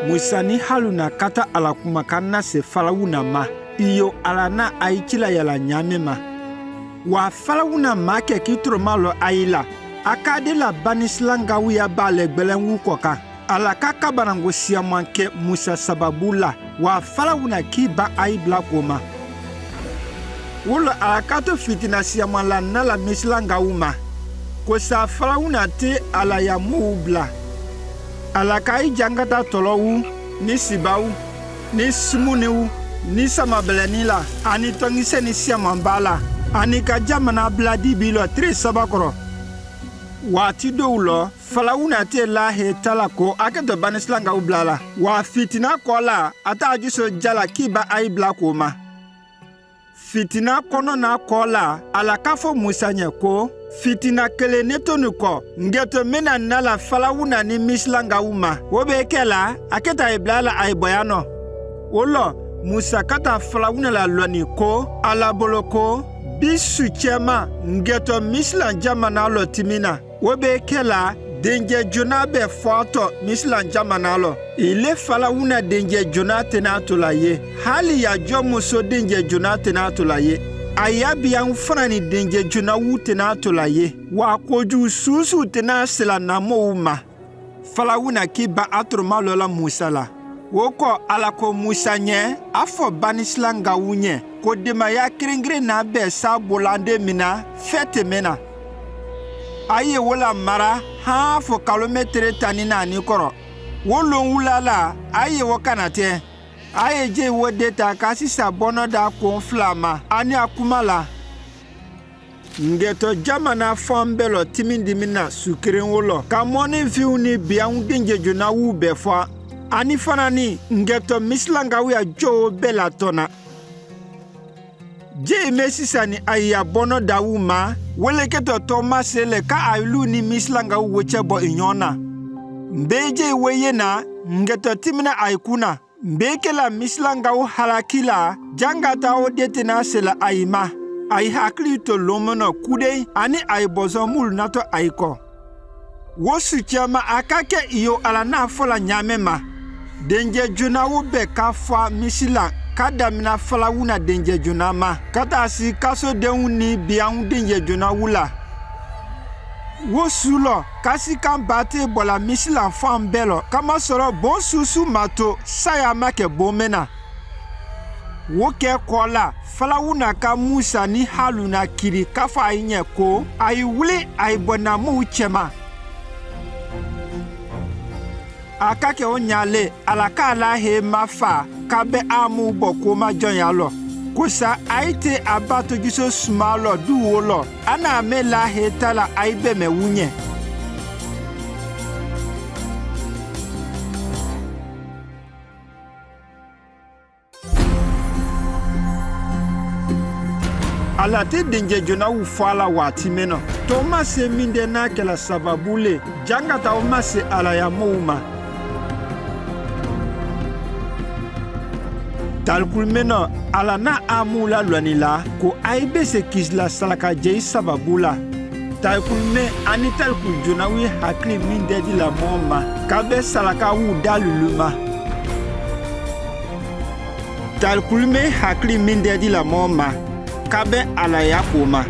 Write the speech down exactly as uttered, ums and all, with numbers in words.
Musa ni Haruna kata ala kuma ka na se Farawuna ma, iyo ala na ayi cila yala ɲaame ma. Wa Farawuna ma kɛ ki toro ma lɔ ayi la, a ka de la banisila ngawi ya baalɛ gbɛlɛn wu kɔ ka. Ala ka kabarango siaman kɛ Musa sababu la, wa Farawuna ki ba ayi blako ma. Wolo ala ka to fitina siaman la na la misila ngawu ma. Kosa Farawuna te ala ya mowu bla. Ala ka ayi jaŋgata tɔlɔ wu, ni siba wu, ni simuni wu, ni samabɛlɛni la, ani tɔŋisɛni siaman ba la, ani ka jamana bla dibi lɔ tire saba kɔrɔ. Wa ti dow lɔ, Farawuna te lahe tala ko akɛto banisila ngawu bla la. Wa fitina kɔ la, a ta juso jala ki ba ayi blako ma. Fitina kɔnɔna kɔ la, ala ka fɔ Musa ɲɛ ko, fitina kelen ne toni kɔ, ngɛto mina na la Farawuna ni misila ngawu ma. Wo be kɛ la, akɛto ayi bla la ayi bɔya nɔ. Wolo, Musa kata Farawuna la lɔni ko, ala bolo ko, bi sucɛ ma, ngɛto misilan jamana lɔ ti mina. Wo be kɛ la, denjɛ jona bɛ fɔɔ tɔ misilan jamana lɔ. Ile Farawuna denjɛ jona tena to la ye. Hali ya jɔmuso denjɛ jona tena to la ye. Aya biyaŋ fana ni denjɛ jona wu tena to la ye. Wa koju susu tena sila na mowu ma. Farawuna ki ba a toro ma lɔ la Musa la. Wo kɔ ala ko Musa ɲɛ, a fɔ banisila ngawu ɲɛ, ko dema ya kereŋkere na bɛ sa bolande mina, fɛtɛ mɛna. A ye wo la mara, ha fɔ kalomɛtere ta ni na ni kɔrɔ. Wo lon wula la, a ye wo kana tɛ. A ye je wo deta ka sisa bɔnɔ da kon fila ma, ani a kuma la. Ngɛto jamana fɔɔ bɛ lɔ ti mi di mina sukereŋ wo lɔ. Ka mɔni fiu ni biyaŋ denjɛ jona wu bɛ fɔɔ. Ani fana ni ngɛto misila ngawu ya jo bɛ la tɔna. Je ime sisa ni ayi ya bɔnɔ da wu ma, welekɛto tɔ ma se lɛ ka ayi lu ni misila ngawu wo cɛ bɔ inyɔna. Mbe je wo ye na, ngɛto ti mina ayi kuna. Mbe kɛ la misila ngawu halaki la, jaŋgata wo de tena se la ayi ma. Ayi hakili to lomɛnɔ kudei, ani ayi bɔzɔ mulu na to ayi kɔ. Wo sucɛ ma a ka kɛ iyo ala na fɔ la ɲaame ma. Denjɛ jona wo bɛ ka fɔɔ misila, ka damina Farawuna denjɛ jona ma. Ka ta si kaso denwu ni biyaŋ denjɛ jona wu la. Wo sulɔ, ka si kan bate bɔ la misilan fɔɔ bɛ lɔ, ka ma sɔrɔ bon susu ma to, saya ma kɛ bon mɛna. Wo kɛ kɔ la, Farawuna ka Musa ni Haruna kiri ka fɔ ayi ɲɛ ko, ayi wili, ayi bɔ na mowu cɛ ma. A ka kɛ o ɲale, ala ka lahe ma fa, ka bɛ amu bɔ ko ma jɔnya lɔ. Kosa ayi te a ba to jiso suma lɔ du wo lɔ, ana me lahe tala ayi bɛ mɛ wu ɲɛ. Ala te denjɛ jona wu fɔ ala wa ti mɛnɔ. Tɔ ma se minde na kɛ la sababu le, jaŋgata o ma se ala ya mowu ma. Talikulumɛnɔ, ala na amu la lɔni la, ko ayi bɛ se kisila salaka jei sababu la. Talikulumɛ ani taliku jona wi hakili min dɛdi la mɔ ma, ka bɛ salaka wu da lulu ma. Talikulumɛ hakili min dɛdi la mɔ ma, ka bɛ ala ya ko ma.